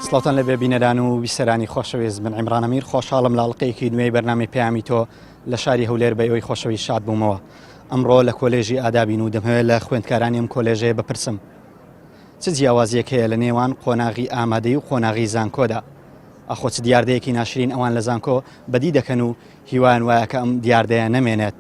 سڵاوتان لەبێ بینەران و بیسەرانی خۆشەویست من عیمران ئەمیر خۆشحاڵم لە ئەڵقەیەکی نوێی بەرنامەی پەیامی تۆ لە شاری هەولێر بە ئێوەی خۆشەویست شاد بوومەوە ئەمڕۆ لە کۆلێژی ئادابین و دەمهەوێت لە خوێندکارانی ئەم کۆلێژەیە بپرسم چ جیاوازیەک هەیە لە نێوان قۆناغی ئامادەی و قۆناغی زانکۆدا ئاخۆ چ دیاردەیەکی ناشرین ئەوان لە زانکۆ بەدی دەکەن و هیوایان وایە کە ئەم دیاردەیە نەمێنێت.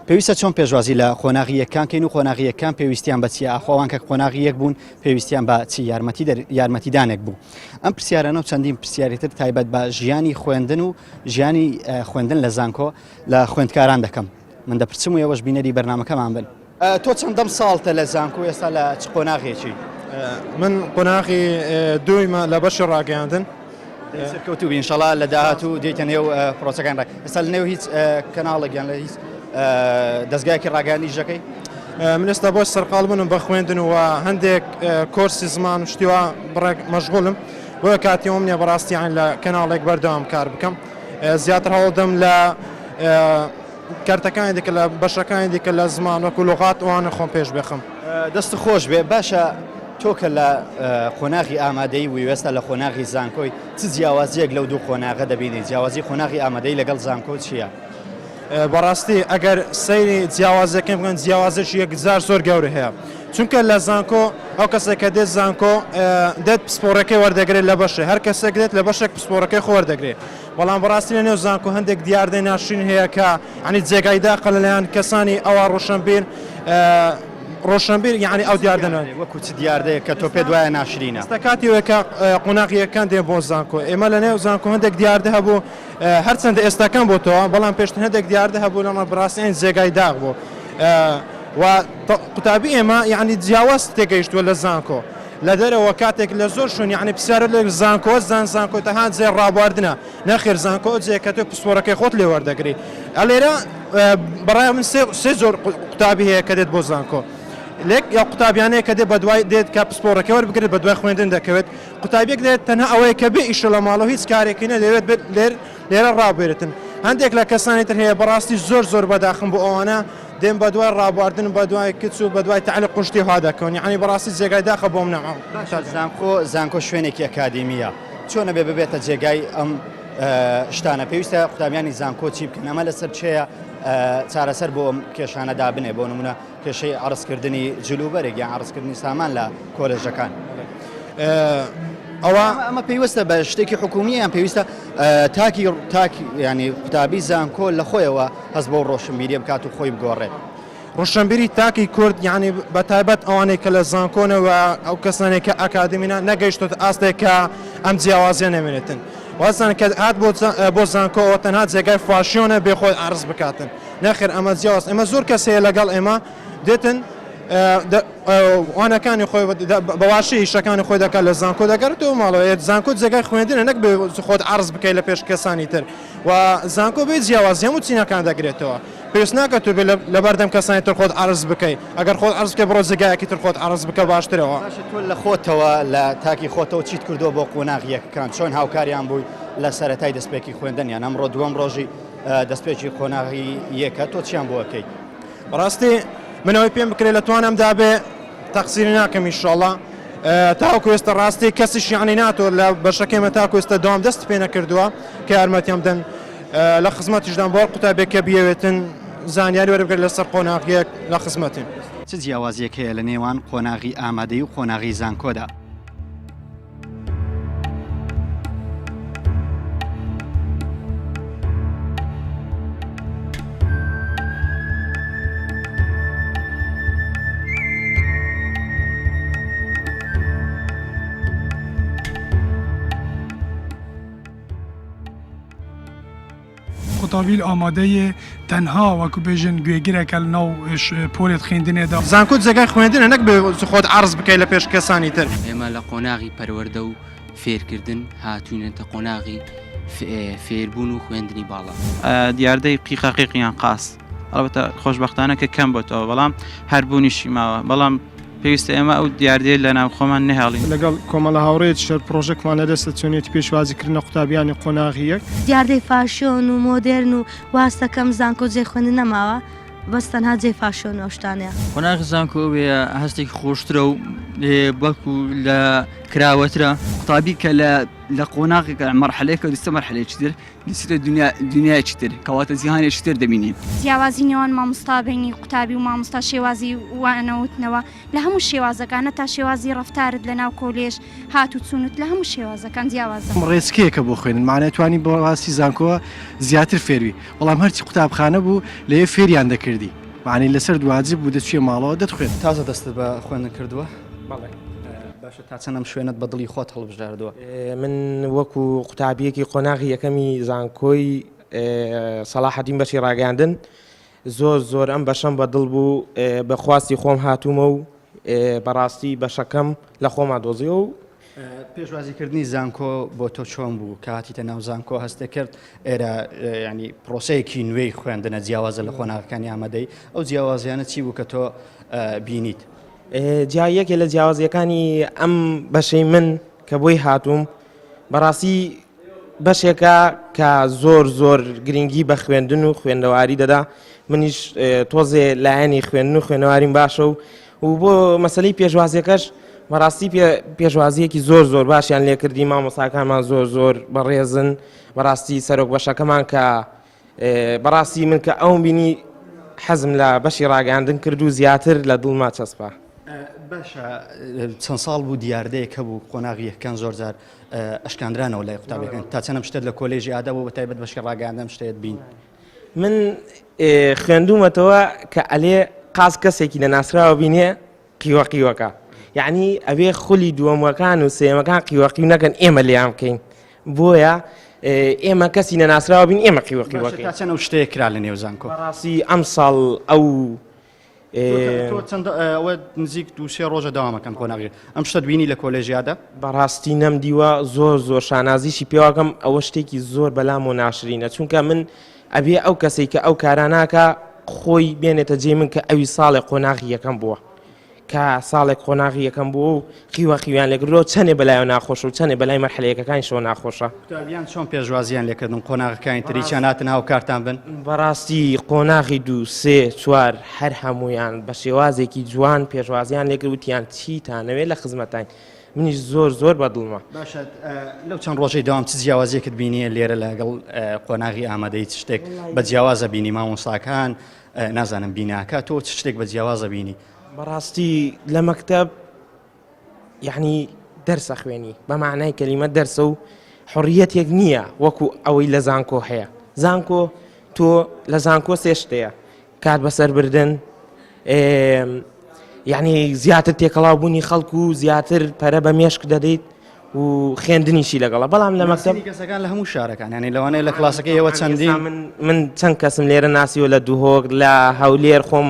پێویستە چۆن پێشوازی لە قۆناغی یەکان کەین و قۆناغی یەکان پێویستیان بە چیە ئاخۆ ئەوان کە قۆناغی یەک بوون پێویستیان بە چی یارمەتی یارمەتیدانێک بوو ئەم پرسیارانە و چەندین پرسیاری تر تایبەت بە ژیانی خوێندن و ژیانی خوێندن لە زانکۆ لە خوێندکاران دەکەم من دەپرسم و ئێوەش بینەری بەرنامەکەمان بن. تۆ چەندەم ساڵتە لە زانکۆ ئێستا لە چ قۆناغێکی؟ من قۆناغی دوویمە لە بەشی ڕاگەیاندن. سەرکەوتوو بی ئینشەڵا لە داهاتوو دێیتە نێو پرۆسەکان ڕای ئێستا لە نێو هیچ کەناڵێک یان لە هیچ دەزگایەکی ڕاگەیاندن ئیش دەکەی؟ من ئێستا بۆ سەرقاڵ بوونم بە خوێندن و هەندێک کۆرسی زمان و شتی وا بڕێک مەشغوڵم بۆیە کاتی ئەوەم نییە بەڕاستی یان لە کەناڵێک بەردەوام کار بکەم زیاتر هەوڵدەم لە کەرتەکانی دیکە لە بەشەکانی دیکە لە زمان وەکو لوغات ئەوانە خۆم پێش بخەم. دەست خۆش بێ باشە تۆ کە لە قۆناغی ئامادەیی بووی و ئێستا لە قۆناغی زانکۆی چ جیاوازییەک لەو دوو قۆناغە دەبینی جیاوازی قۆناغی ئامادەیی لەگەڵ زانکۆ چییە؟ بەڕاستی ئەگەر سەیری جیاوازیەکەی بکەن جیاوازێکی یەکجار زۆر گەورە هەیە چونکە لە زانکۆ ئەو کەسێک کە دێت زانکۆ دێت پسپۆڕەکەی وەردەگرێت لە بەشێ هەر کەسێک دێت لە بەشێک پسپۆڕەکەی خۆ وەردەگرێت بەڵام بەڕاستی لە نێو زانکۆ هەندێک دیاردەی ناشرین هەیە کە یعنی جێگای داخە لەلایەن کەسانی ئەوا ڕۆشنبیر ڕۆشنبیر یعنی ئەو دیاردەنە وەکو چ دیاردەیەک کە تۆ پێت وایە ناشرینە؟ ئێستا کاتی ئەوەیە کە قۆناغی یەکەم دێن بۆ زانکۆ ئێمە لە نێو زانکۆ هەندێک دیاردە هەبوو هەرچەندە ئێستاکان بۆتەوە بەڵام پێشتر هەندێک دیاردە هەبوو لەمە بەڕاستی ئەین جێگای داخ بوو و قوتابی ئێمە یعنی جیاواز تێگەیشتووە لە زانکۆ لە دەرەوە کاتێک لە زۆر شوێن یانی پرسیارت لێ زانکۆ زان زانکۆ تەنها جێ ڕابواردنە نەخێر زانکۆ ئەو جێیە کە تۆ پسپۆڕەکەی خۆت لێ وەردەگری ئەلێرە بەڕای من سێ سێ جۆر قوتابی هەیە کە دێت بۆ زانکۆ لێک یا قوتابیانەیە کە دێت بەدوای دێت کە پسپۆڕەکەی وەربگرێت بەدوای خوێندن دەکەوێت قوتابیەک دێت تەنها ئەوەیە کە بێ ئیشە لە ماڵەوە هیچ کارێکی نە دەوێت بێت لێر لێرە ڕابێرێتن هەندێک لە کەسانی تر هەیە بەڕاستی زۆر زۆر بەداخم بۆ ئەوانە دێن بەدوای ڕابواردن بەدوای کچ و بەدوای تەعلیق و شتی وا دەکەون یەعنی بەڕاستی جێگای داخە بۆم نەما. باشە زانکۆ زانکۆ شوێنێکی ئەکادیمیە چۆن ئەبێ ببێتە جێگای ئەم شتانە پێویستە قوتابیانی زانکۆ چی بکەن ئەمە لەسەر چێە چارەسەر بۆ ئەم کێشانە دابنێ بۆ نمونە کێشەی عەرزکردنی جلوبەرگ یان عەرزکردنی سامان لە کۆلێژەکان ئەوە ئەمە پەیوەستە بە شتێکی حکومی یان پێویستە تاکی تاک ینی قوتابی زانکۆ لە خۆیەوە هەست بەو ڕۆشنبیریە بکات و خۆی بگۆڕێت. ڕۆشنبیری تاکی کورد یانی بە تایبەت ئەوانەی کە لە زانکۆنە و ئەو کەسانەی کە ئەکادیمینە نەگەیشتۆتە ئاستێک کە ئەم جیاوازیە نەمێنێتن وازان کە هات بۆ بۆ زانکۆ ئەوە تەنها جێگای فاشیۆنە بێ خۆی عەرز بکاتن نەخێر ئەمە جیاواز ئێمە زۆر کەس هەیە لەگەڵ ئێمە دێتن وانەکانی خۆی بەواشی ئیشەکانی خۆی دەکات لە زانکۆ دەگەڕێتەوە ماڵەوە زانکۆ جێگای خوێندنە نەک بێ خۆت عەرز بکەیت لە پێش کەسانی تر و زانکۆ بێ جیاوازی هەموو چینەکان دەگرێتەوە پێویست ناکات تۆ بێ لەبەردەم کەسانی تر خۆت عەرز بکەی ئەگەر خۆت عەرز بکەی بڕۆ جێگایەکی تر خۆت عەرز بکە باشترەوە. باشە تۆ لە خۆتەوە لە تاکی خۆتەوە چیت کردووە بۆ قۆناغ یەکەکان چۆن هاوکاریان بووی لە سەرەتای دەستپێکی خوێندنیان ئەمڕۆ دووەم ڕۆژی دەستپێکی قۆناغی یەکە تۆ چیان بۆ ئەکەی؟ بەڕاستی من ئەوەی پێم بکرێت لە توانم دابێ تەقسیری ناکەم ئیشەڵا تاوەکو ئێستا ڕاستی کەسیش یعنی ناتۆ لە بەشەکەی مە تاکو ئێستا دوام دەست پێ نەکردووە کە یارمەتیان بدەن لە خزمەتیشدان بۆ هەر قوتابیەک کە بیەوێتن زانیاری وەربگرێت لەسەر قۆناغیەک لە خزمەتین. چ جیاوازیەک هەیە لە نێوان قۆناغی ئامادەیی و قۆناغی زانکۆدا؟ قوتابیل ئامادەیە تەنها وەکو بێژن گوێگرێکە لە ناو پۆلێت خوێندنێ دا. زانکۆ جێگای خوێندنە نەک بێ خۆت عەرز بکەی لە پێش کەسانی تر. ئێمە لە قۆناغی پەروەردە و فێرکردن هاتووینەتە قۆناغی فێربوون و خوێندنی باڵا. دیاردەی قیقەقیق یان قاس ئەڵبەتە خۆشبەختانە کە کەم بۆتەوە بەڵام هەر بوونیشی ماوە بەڵام پێویستە ئێمە ئەو دیاردەیە لە ناو خۆمان نەهێڵین. لەگەڵ کۆمەڵە هاوڕێیەکی شەر پڕۆژەکمان لەدەستە چۆنیەتی پێشوازی کردنە قوتابیانی قۆناغی یەک. دیاردەی فاشیۆن و مۆدێرن و واستەکەم زانکۆ جێی خوێندن نەماوە بەس تەنها جێی فاشیۆن و ئەو شتانەیە. قۆناغی زانکۆ ئەوەیە هەستێکی خۆشترە و بەڵکو لە کراوەترە. قوتابی کە لە لە قۆناغێکە مەرحەلەیەکە دەچێتە مەرحەلەیەکی تر دەچێتە دنیا دنیایەکی تر کەواتە جیهانێکی تر دەبینی. جیاوازی نێوان مامۆستا بەینی قوتابی و مامۆستا شێوازی وانەوتنەوە لە هەموو شێوازەکان هەتا شێوازی ڕەفتارت لە ناو کۆلێژ هات و چوونت لە هەموو شێوازەکان جیاوازە. ڕێچکەیەکە بۆ خوێندن مەعنای توانی بە ڕاستی زانکۆ زیاتر فێربی بەڵام هەرچی قوتابخانە بوو لەوێ فێریان دەکردی مەعنی لەسەرت واجب بوو دەچویە ماڵەوە دەتخوێند. تازە دەستت بە خوێندن کردووە؟ بەڵێ. باشە تا چەند ئەم شوێنەت بە دڵی خۆت هەڵبژاردووە؟ من وەکو قوتابیەکی قۆناغی یەکەمی زانکۆی سەڵاحەدین بەشی ڕاگەیاندن زۆر زۆر ئەم بەشەم بە دڵ بوو بە خواستی خۆم هاتوومە و بەڕاستی بەشەکەم لە خۆما دۆزیەوە و پێشوازیکردنی زانکۆ بۆ تۆ چۆن بوو کە هاتیتە ناو زانکۆ هەستە کرد ئێرە ینی پرۆسەیەکی نوێی خوێندنە جیاوازە لە قۆناغەکانی ئامادەی ئەو جیاوازیانە چی بوو کە تۆ بینیت؟ جا یەکێ لە جیاوازیەکانی ئەم بەشەی من کە بۆی هاتووم بەڕاستی بەشێکە کە زۆر زۆر گرنگی بە خوێندن و خوێندەواری دەدا منیش تۆزێ لایەنی خوێندن و خوێنەواریم باشە و و بۆ مەسلەی پێشوازیەکەش بەڕاستی پێشوازیەکی زۆر زۆر باشیان لێکردی مامۆساکانمان زۆر زۆر بەڕێزن بەڕاستی سەرۆک بەشەکەمان کە بەڕاستی من کە ئەوم بینی حەزم لە بەشی ڕاگەیاندن کرد و زیاتر لە دڵما چەسپا. باشە چەند ساڵ بوو دیاردەیەک هەبوو قۆناغی یەکەم زۆر جار ئەشکاندرانەوە لای قوتابیەکان تا چەند ئەم شتەت لە کۆلێژی ئادا بوو بە تایبەت بەشی ڕاگەیاندن ئەم شتەت بین؟ من خوێندوومەتەوە کە ئەلێ قاز کەسێکی نەناسراوە بینێ قیوە قیوەکە یعنی ئەبێ خولی دووەمەکان و سێمەکان قیوەقیو نەکەن ئێمە لێیان بکەین بۆیە ئێمە کەسی نەناسراوە بین ئێمە قیوە قیوەکە تا چەند ئەو شتەیە کرا لە نێو زانکۆ بەڕاستی ئەم ساڵ ئەو تۆ چەند ئەوە نزیک دو سێ ڕۆژە داوامەکەن قۆناغی ئەم شتە بینی لە کۆلێژیادا بەڕاستی نەم دیوە زۆر زۆر شانازیشی پێواکەم ئەوە شتێکی زۆر بەلام و ناشرینە چونکە من ئەبێ ئەو کەسەی کە ئەو کارە ناکا خۆی بێنێتە جێی من کە ئەوی ساڵێ قۆناغی یەکەم بووە کە ساڵێک قۆناغی یەکەم بووە و قیوە قیویان لێکردەوە چەنێ بەلایەوە ناخۆشە و چەنێ بەلای مەرحەلە یەکەکانیشەوە ناخۆشە. قوتابیان چۆن پێشوازیان لێکردن قۆناغەکانی تری چیان هاتن هاوکارتان بن؟ بەڕاستی قۆناغی دوو سێ چوار هەر هەموویان بە شێوازێکی جوان پێشوازیان لێکرد وتیان چیتانەوێ لە خزمەتاین منیش زۆر زۆر بە دڵمە. باشە لەو چەند ڕۆژەی دەوام چ جیاوازیەکت بینیە لێرە لەگەڵ قۆناغی ئامادەی چ شتێک بە جیاوازە بینی مامۆستاکان نازانم بیناکە تۆ چ شتێک بە جیاوازە بینی؟ بەڕاستی لە مەکتەب یعنی دەرسە خوێنی بە معنای کەلیمە دەرسە و حڕیەتێک نییە وەکو ئەوەی لە زانکۆ هەیە زانکۆ تۆ لە زانکۆ سێ شتەیە کات بەسەر بردن یعنی زیاتر تێکەڵاو بوونی خەڵک و زیاتر پەرە بە مێشک دەدەیت و خوێندنیشی لەگەڵە بەڵام لە مەکتەب کەسەکان لە هەموو شارەکان ینی لەوانەیە لە کلاسەکە ئێوە چەندین من من چەند کەسم لێرە ناسیوە لە دهۆک لە هەولێر خۆم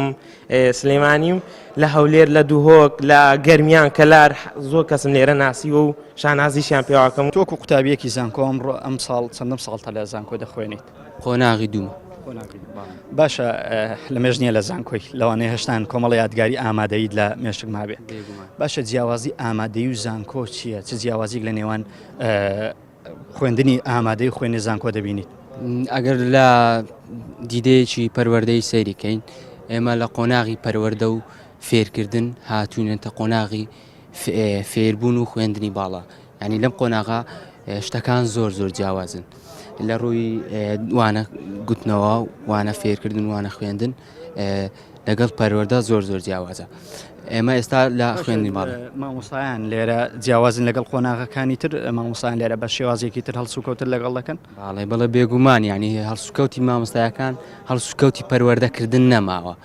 سلێمانی و لە هەولێر لە دهۆک لە گەرمیان کەلار زۆر کەسم لێرە ناسیوە و شانازیشیان پێواکەم تۆکو قوتابیەکی زانکۆ ئەمڕۆ ئەم ساڵ چەندەم ساڵتە لە زانکۆ دەخوێنیت قۆناغی دوومە. باشە لە مێژ نییە لە زانکۆی لەوانەیە هێشتان کۆمەڵە یادگاری ئامادەیت لە مێشک مابێ باشە جیاوازی ئامادەی و زانکۆ چییە چ جیاوازیک لە نێوان خوێندنی ئامادەی خوێنی زانکۆ دەبینیت ئەگەر لە دیدەیەکی پەروەردەی سەیری کەین ئێمە لە قۆناغی پەروەردە و فێرکردن هاتوینەتە قۆناغی فێربوون و خوێندنی باڵا یانی لەم قۆناغە شتەکان زۆر زۆر جیاوازن لە ڕووی وانە گوتنەوە وانە فێرکردن وانە خوێندن لەگەڵ پەروەەردە زۆر زۆر جیاوازە ئێمە ئێستا لە خوێندنی ماڵ مامۆستایان لێرە جیاوازن لەگەڵ قۆناغەکانی تر مامۆستایان لێرە بە شێوازێکی تر هەڵسوکەوتر لەگەڵ دەکەن باڵێ بەڵێ بێگومان ینی هەڵسوکەوتی مامۆستایەکان هەڵسوکەوتی پەروەردەکردن نەماوە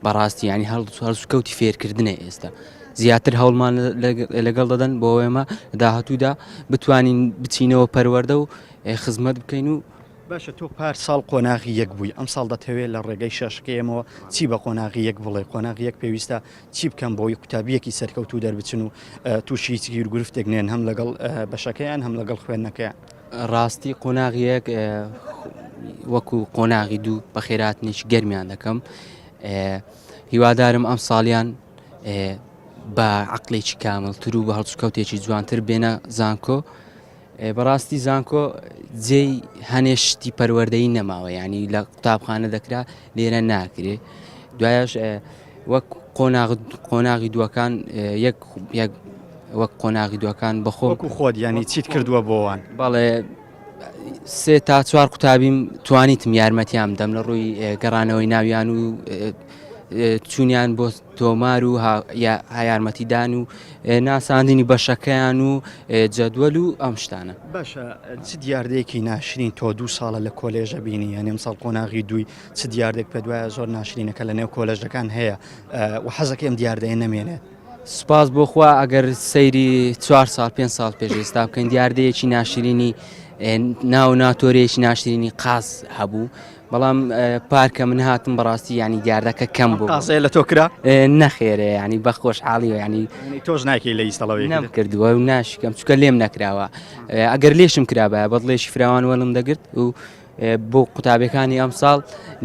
بەڕاستی یانی هەڵسوکەوتی فێرکردنە ئێستا زیاتر هەوڵمان لەگەڵ دەدەن بۆ ئێمە داهاتوودا بتوانین بچینەوە پەروەردە و خزمەت بکەین و باشە تۆ پار ساڵ قۆناغی یەک بووی ئەم ساڵ دەتەوێت لە ڕێگەی شاشەکەی ئێمەوە چی بە قۆناغی یەک بڵێ قۆناغی یەک پێویستە چی بکەم بۆی قوتابیەکی سەرکەوتوو دەربچن و تووشی هیچ گیرگرفتێک نێن هەم لەگەڵ بەشەکەیان هەم لەگەڵ خوێندنەکەیان. ڕاستی قۆناغی یەک وەکو قۆناغی دوو بەخێراتنێکی گەرمیان دەکەم هیوادارم ئەم ساڵیان بە عقلێکی کاملتر و بە هەڵسوکەوتێکی جوانتر بێنە زانکۆ بەڕاستی زانکۆ جێی هەنێ شتی پەروەردەی نەماوە ینی لە قوتابخانە دەکرا لێرە ناکرێ دوایش وەک قۆناغ قۆناغی دووەکان یەک یەک وەک قۆناغی دووەکان بەخۆم وەکو خۆت یانی چیت کردووە بۆ وان؟ بەڵێ سێ تا چوار قوتابیم توانیتم یارمەتیان بدەم لە ڕووی گەڕانەوەی ناویان و چوونیان بۆ تۆمار و یارمەتیدان و ناساندنی بەشەکەیان و جەدوەل و ئەم شتانە. باشە چ دیاردەیەکی ناشرین تۆ دوو ساڵە لە کۆلێژە بینی یانی ئەمساڵ قۆناغی دووی چ دیاردێک پێت وایە زۆر ناشرینە کە لە نێو کۆلێژەکان هەیە و حەزەکەی ئەم دیاردەیە نەمێنێت؟ سوپاس بۆ خوا ئەگەر سەیری چوار ساڵ پێ ساڵ پێش ئێستا بکەین دیاردەیەکی ناشرینی ناو ناتۆرەیەکی ناشرینی قاز هەبوو بەڵام پارکە من هاتم بەڕاستی ینی دیاردەکە کەم بوو قازەیە لە تۆ کرا نەخێرێ ینی بە خۆشحاڵی و ینی تۆش ناکەی لە ئیستەڵەوەی نەم کردووە و ناشکەم چکە لێم نەکراوە ئەگەر لێشم کرابایە بەدڵێکی فراوان وەڵم دەگرت و بۆ قوتابیەکانی ئەمساڵ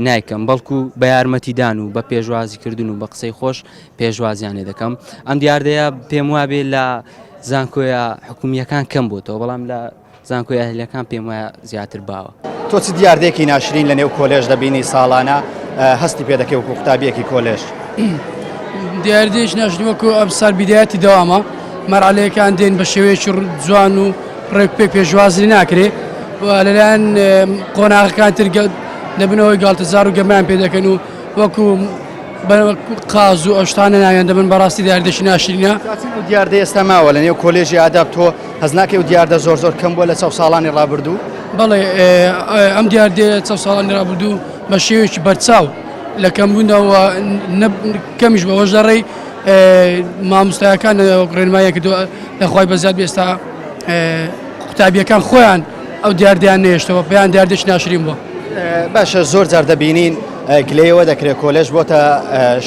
نایکەم بەڵکو بە یارمەتیدان و بە پێشوازی کردن و بە قسەی خۆش پێشوازیان لێ دەکەم ئەم دیاردەیە پێم وابێ لە زانکۆیە حکومیەکان کەم بۆتەوە بەڵام لە زانکۆی ئەهلیەکان پێم وایە زیاتر باوە. تۆ چ دیاردەیەکی ناشرین لە نێو کۆلێژ دەبینی ساڵانە هەستی پێ دەکەی وەکو قوتابیەکی کۆلێژ؟ دیاردەیەکی ناشرین وەکو ئەمساڵ بیدایەتی دەوامە مەرعەلەیەکان دێن بە شێوەیەکی جوان و ڕێک پێک پێشوازی ناکرێ و لەلایەن قۆناغەکان تر دەبنەوەی گاڵتەجار و گەمەیان پێ دەکەن و وەکو قاز و ئەو شتانە ناویان دەبن بەڕاستی دیاردەشی ناشرینە و دیاردە ئێستا ماوە لە نێو کۆلێژی ئاداب تۆ هەز ناکەی و دیاردە زۆر زۆر کەم بووە لە چاو ساڵانی ڕابردوو؟ بەڵێ ئەم دیاردەیە چاو ساڵانی ڕابردوو بە شێوەیەکی بەرچاو لە کەمبوونەوە کەمیش بەوەش دەڕێی مامۆستایەکان ڕێنماییان کردووە لە خوای بەزیاد بێ ئێستا قوتابیەکان خۆیان ئەو دیاردەیان نەهێشتەوە پێیان دیاردەش ناشرین بووە. باشە زۆر جار دەبینین گلەیەوە دەکرێت کۆلێژ بۆتە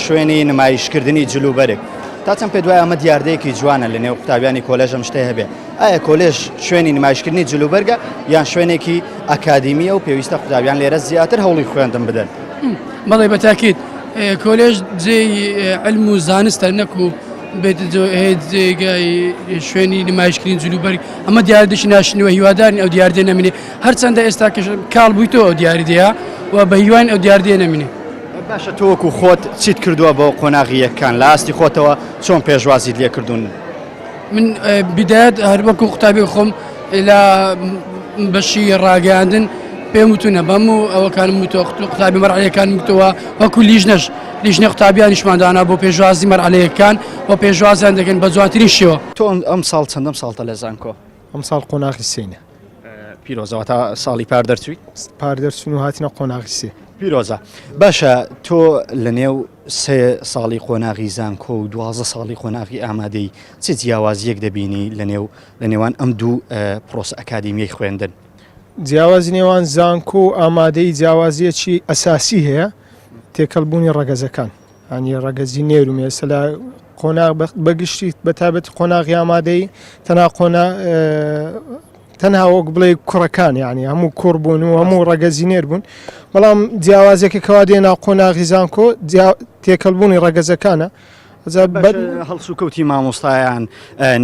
شوێنی نمایشکردنی جلوبەرگ تا چەند پێ دوای ئەمە دیاردەیەکی جوانە لە نێو قوتابیانی کۆلێژ ئەم شتەیە هەبێ ئایا کۆلێژ شوێنی نمایشکردنی جلوبەرگە یان شوێنێکی ئەکادیمیە و پێویستە قوتابیان لێرە زیاتر هەوڵی خوێندن بدەن؟ بەڵێ بەتاکید کۆلێژ جێی علم و زانستە نەکو بێت جێگای شوێنی نمایشکردنی جلوبەرگ ئەمە دیاردەشی ناشنەوە هیوادارین ئەو دیاردە نەمینێ هەرچەندە ئێستا کاڵ بوویتەوە ئەو دیاردەیە و بە هیواین ئەو دیاردەیە نەمینێ. باشە تۆ وەکو خۆت چیت کردووە بۆ قۆناغی یەکان لە ئاستی خۆتەوە چۆن پێشوازیت لێکردوون؟ من بدایەت هەر وەکو قوتابی خۆم لە بەشی ڕاگەیاندن پێم وتونە بەم و ئەوەکانم وتەوە قوتابی مەرعەکان وتەوە وەکو لیژنەش لیژنە قوتابیانیشمان دانا بۆ پێشوازی مەرعەلەیەکان و پێشوازیان دەکەن بە جوانترین شێوە. تۆ ئەم ساڵ چەندەم ساڵتە لە زانکۆ؟ ئەم ساڵ قۆناغی سێینە. پیرۆزە واتە ساڵی پار دەرچووی؟ پار دەرچوون و هاتینە قۆناغی سێ. پیرۆزە باشە تۆ لە نێو سێ ساڵی قۆناغی زانکۆ و 12 ساڵی قۆناغی ئامادەی چ جیاوازیەک دەبینی لە نێو لە نێوان ئەم دوو پرۆسە ئەکادیمیەی خوێندن؟ جیاوازی نێوان زانکۆ و ئامادەیی جیاوازیەکی ئەساسی هەیە تێکەڵ بوونی ڕەگەزەکان ینی ڕەگەزی نێر و مێ لە قۆناغ بەگشتی بە تایبەتی قۆناغی ئامادەی تەنها قۆنا تەنها وەک بڵێ کوڕەکان یعنی هەموو کوڕ بوون و هەموو ڕەگەزی نێر بوون بەڵام جیاوازێکە کەوا دێ ناو قۆناغی زانکۆ تێکەڵبوونی ڕەگەزەکانە هەڵسوکەوتی مامۆستایان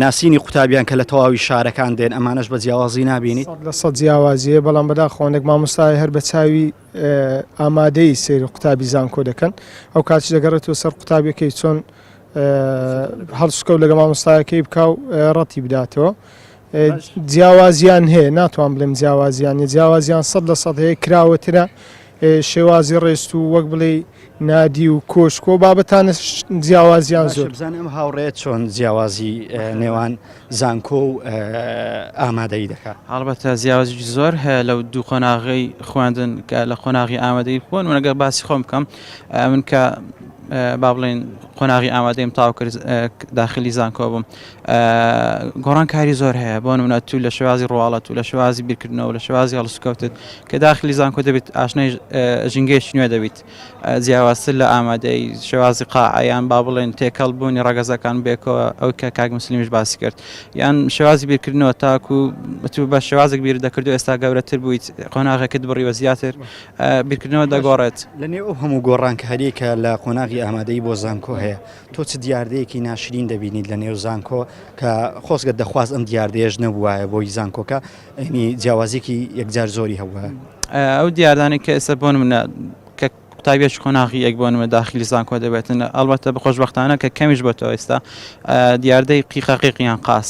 ناسینی قوتابیان کە لە تەواوی شارەکان دێن ئەمانەش بە جیاوازی نابینیت؟ لە سەد جیاوازیە بەڵام بەداخەوە هەندێک مامۆستای هەر بە چاوی ئامادەی سەیری قوتابی زانکۆ دەکەن ئەو کاتیش دەگەڕێتەوە سەر قوتابیەکەی چۆن هەڵسوکەوت لەگە مامۆستایەکەی بکا و ڕەتی بداتەوە جیاوازیان هەیە ناتوان بڵێم جیاوازیان نیە جیاوازیان سەد لە سەد هەیە کراوەترە شێوازی ڕێست و وەک بڵێ نادی و کۆشک و بابەتانە جیاوازیان زۆر بزانم ئەم هاوڕێ چۆن جیاوازی نێوان زانکۆ و ئامادەیی دەکات. هەڵبەتە جیاوازیی زۆر هەیە لەو دوو قۆناغەی خوێندن کە لە قۆناغی ئامادەیی بۆ نموونە گەر باسی خۆم بکەم من کە با بڵێن قۆناغی ئامادەیم تاو کرد داخلی زانکۆ بووم گۆڕانکاری زۆر هەیە بۆ نمونە تو لە شێوازی ڕواڵەت و لە شێوازی بیرکردنەوە لە شێوازی هەڵسوکەوتت کە داخلی زانکۆ دەبیت ئاشنای ژینگەیەکی نوێ دەبیت جیاوازتر لە ئامادەی شێوازی قاعە یان با بڵێن تێکەڵ بوونی ڕەگەزەکان بێکەوە ئەو کە کاک مسلیمیش باسی کرد یان شێوازی بیرکردنەوە تاکو تو بە شێوازێک بیر دەکرد و ئێستا گەورەتر بوویت قۆناغێکت بڕیوە زیاتر بیرکردنەوە دەگۆڕێت. لە نێو ئەو هەموو گۆڕانکارییەی کە لە قۆناغی ئامادەیی بۆ زانکۆ هەیە، تۆ چ دیاردەیەکی ناشرین دەبینیت لە نێو زانکۆ کە خۆزگە دەخواست ئەم دیاردەیەش نەبووایە بۆی زانکۆکە یانی جیاوازیەکی یەکجار زۆری هەبووایە؟ ئەو دیاردانەی کە ئێستا بۆ نمونە کە. قوتابیەکی قۆناغی یەک بۆ نمە داخلی زانکۆ دەبێتن ئەڵبەتە بە خۆشبەختانە کە کەمیش بۆتەوە ئێستا دیاردەی قیقەقیق یان قاس